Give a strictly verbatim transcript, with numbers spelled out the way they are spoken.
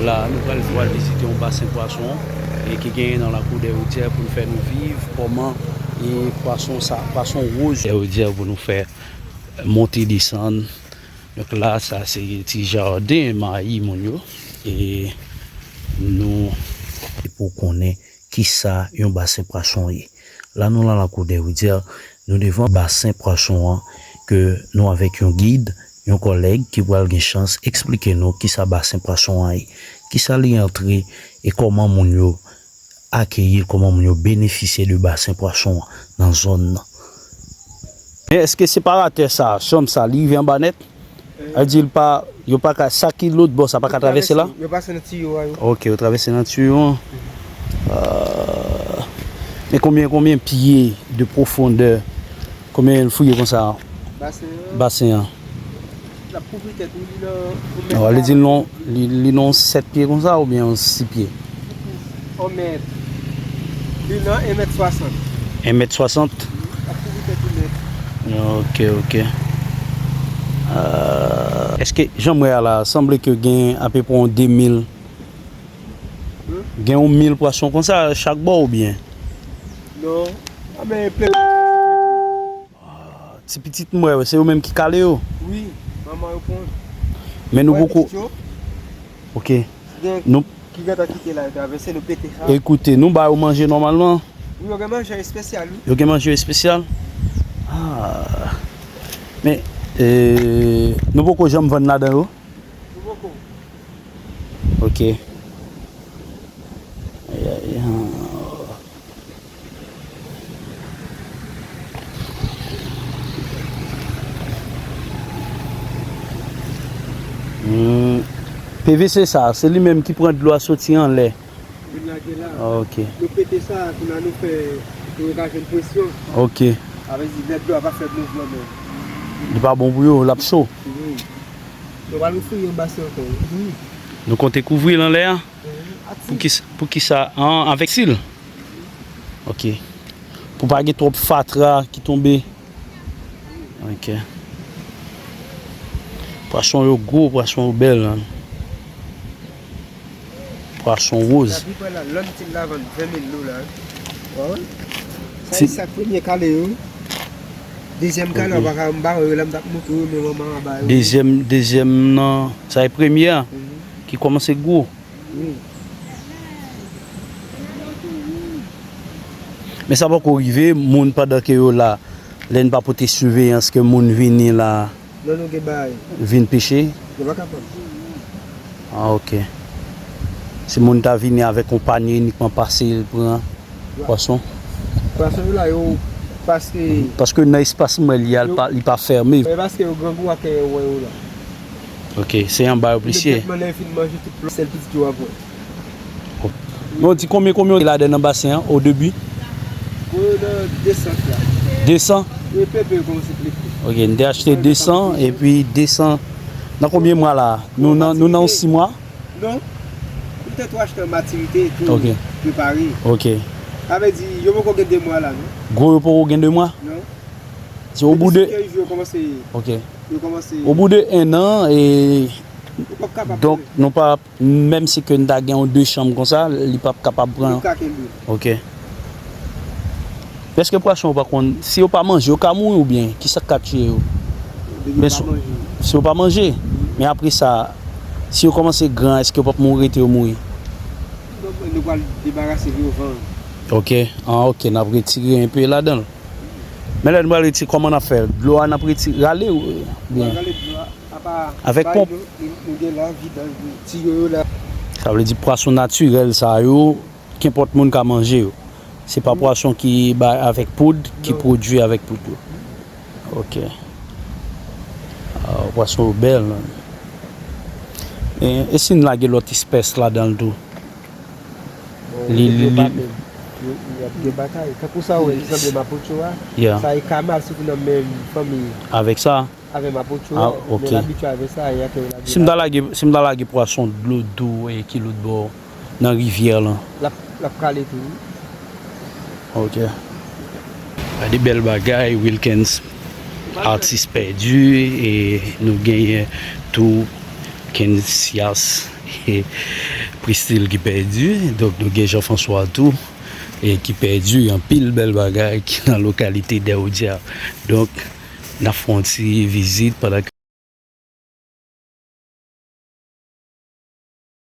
La, nou pral, pral vizite yon basen pwason e ki genyen nan lakou Dèwoudyè pou n fè nou viv kòman e pwason sa, pwason woz Dèwoudyè pou nou fè monte desann. Donk la, sa se ti jaden mayi moun yo. E nou pou konnen kisa yon basen pwason ye. La nou nan lakou Dèwoudyè, nou devan basen pwason an ke nou avèk yon gid, yon kòlèg ki pral gen chans eksplike nou kisa basen pwason an ye, kisa li antre e kòman moun yo akeyi l, kòman moun yo benefisye de basen pwason an nan zòn nan. Men èske separatè sa, chanm sa, li rive anba nèt? Sa vle di l pa, yo pa ka, sa ki lòt bò sa pa ka travèse la? Yo pase nan tiyo a yo. Ok, yo travèse nan tiyo an. Ah, men konbyen, konbyen pye de pwofondè? Konbyen l fouye konsa? Basen an. Basen an. L ap kouvri tèt ou, li nan yon mèt. Li di non, li, li nan sèt pye konsa oubyen yon sis pye? On mèt. Li nan en mèt swasant. En mèt swasant? Wi, ap kouvri tèt ou nèt. Ok, ok. Euh, èske jan m wè a la, sanble ke gen apeprè yon de mil, hmm? Gen yon mil pwason konsa chak bò oubyen? Non. A, men plen. Ah, ti pitit m wè, se yo menm ki kale yo? Wi, manman yo pran. Men nou poko. Ok. Gen nou ki gentan kite la, yo travèse, nou pete sa. Ekoute, nou ba yo manje nòmalman? Wi, yo gen manje espesyal, wi. Yo gen manje espesyal? Ah. Men, eh, nou poko janm vann ladan yo? Nou poko. Ok. Ay, ay, ah. Hmm. P V C sa, se li menm ki pran dlo a soti anlè. Vin lage la. Ah, ok. Nou pete sa, kounye a nou fè pou yo ka jwenn presyon. Ok. Sa vle di lè dlo a pa fè mouvman, men. Li pa bon pou yo, l ap cho. Wi. Nou pral fouye yon basen ankò, wi. Nou konte kouvri l anlè a? Wi. Pou ki, pou ki sa? An, avèk sil? Ok. Pou pa gen twòp fatra ki tonbe. Ok. Pwason yo gwo, pwason yo bèl, man. Pwason woz. Lavi pa la, lòn ti la vann ven mil dola. Sa e sa premye kale yo. Dezyèm kale, ok, an pa ka, m pa wè yo la, m t ap montre yo, men manman an ba yo. Dezyèm, dezyèm nan, sa e premye a, mhm, ki kòmanse gwo. Wi. Men sa poko rive, moun pandan ke yo la, lè n pa pote siveyans ke moun vini la, non, nou gen bagay, vin peche? Nou pa kapab. Ah, ok. Si moun ta vini avèk yon panye inikman pase, l pran pwason? Pwason yo la, yo, paske, mhm, paske nan espas mwen li a, li pa, li pa fèmen. Men paske yo grangou ak yo wè yo la. Ok, se anba yo plis ye. Imedyatman lè yo fin manje tout plon, sèl pitit yo ap wè. Men w di konbyen, konbyen w te ladan nan basen an, o debi? Mwen nan de san la. De san? Wi, pepe yo kòmanse plete. Ok, n te achte de san, epi de san. Nan konbyen mwa la? Nou nan, nou nan yon sis mwa? Non. M te tou achte an matirite, tou, ok, prepare. Ok. Sa vle di, yo poko gen de mwa la, non. Gwo yo poko gen de mwa? Non. Se o bout de, depi sis yo kòmanse, ok, yo kòmanse, o bout de en an, e yo p ap kapab, donk, pran, nou pa, menm si ke n ta gen yon de chanm konsa, li p ap kapab pran. Li p ka kenbe. Ok. Èske pwason yo pa konn, si yo pa manje, yo ka mouri oubyen? Kisa k ka tiye yo? Depi yo pa manje. Si yo pa manje. Men apre sa, si yo kòmanse gran, èske yo p ap mouri, rete yo mouri? Non, men nou pral debarase yo vann. Ok. Ah, ok, n ap retire enpe ladan l. Men lè nou pral retire, kòman n ap fè? Dlo a n ap retire, rale oubyen? Rale dlo a, apa, avèk bay ponp? Nou, nou, nou gen la, vidanj, tiyo yo la. Sa vle di pwason natirèl sa yo, kenpòt moun ka manje yo. Se pa, mm, pwason ki bay avèk poud, ki, non, pwodui avèk poud yo. Ok. Ah, pwason yo bèl, man. E, e si n lage lòt espès ladan l tou? Bon, li, li, yo pa menm. Yo, y ap gen batay. Tankou sa w wè, ki sanble mapotcho a, yeah, sa e kanal, sitou nan menm fanmi. Avèk sa? Avè mapotcho a, ah, ok, men l abitye avè sa, e atè yo lage. Si m ta lage, si m ta lage pwason dlo dou e ki lòt bò nan rivyè lan? L ap, l ap kale tou, wi. Ok. Gade bèl bagay, Wilkens, atis pèdi, e nou genyen tou Kensias Pristil ki pèdi. Donk, nou gen Jean François tou, e ki pèdi anpil bèl bagay ki nan lokalite Dèwodya. Donk, n ap fè yon ti vizit pandan ke